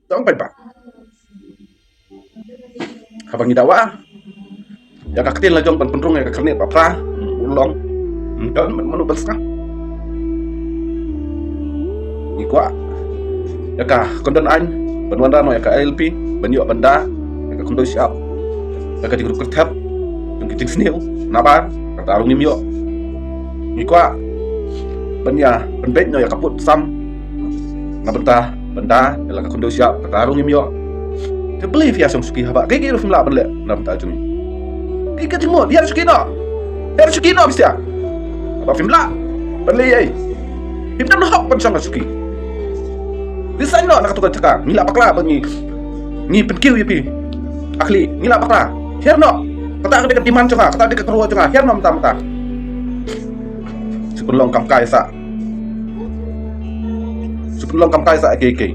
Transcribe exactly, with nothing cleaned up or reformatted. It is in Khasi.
Dang paidbah. Haba ngi dawa ïa ka ktien la jong ban pynrung ïa ka khyrnit ba phra, u long, don mano ban sngap. Ngi kwah ïa ka kyndon aiñ ban wanrah noh ïa ka I L P ban ïoh ban da ïa ka khyndew shyiap, ïa ka jingruh kyrthep jong ki jingsniew, nabar kata ruh ngim ïoh. Ngi kwah ban ïa pynbeit noh ïa ka pud sam na bynta ban da ïa la ka khyndew shyiap, kata ruh ngim ïoh. Te balei phi ïa shong shuki haba kaei kaei ruh phim lah ban leh na bynta jong ngi? Kaei ka jingmut, ïa shuki noh. Ïa shuki noh phi sha. Haba phim lah ban leh ei, phim don hok ban shong shuki. Resign noh na katu ka jaka. Ngi la bakla ba ngi, ngi pynkiew ïa phi. Akhli, ngi la bakla. Hiar noh. Kata ka dei ka demand jong nga, kata ka dei ka kyrwoh jong nga. Hiar noh mynta mynta. Shu pynlong kam kai sa. Shu pynlong kam kai sa, okay, okay.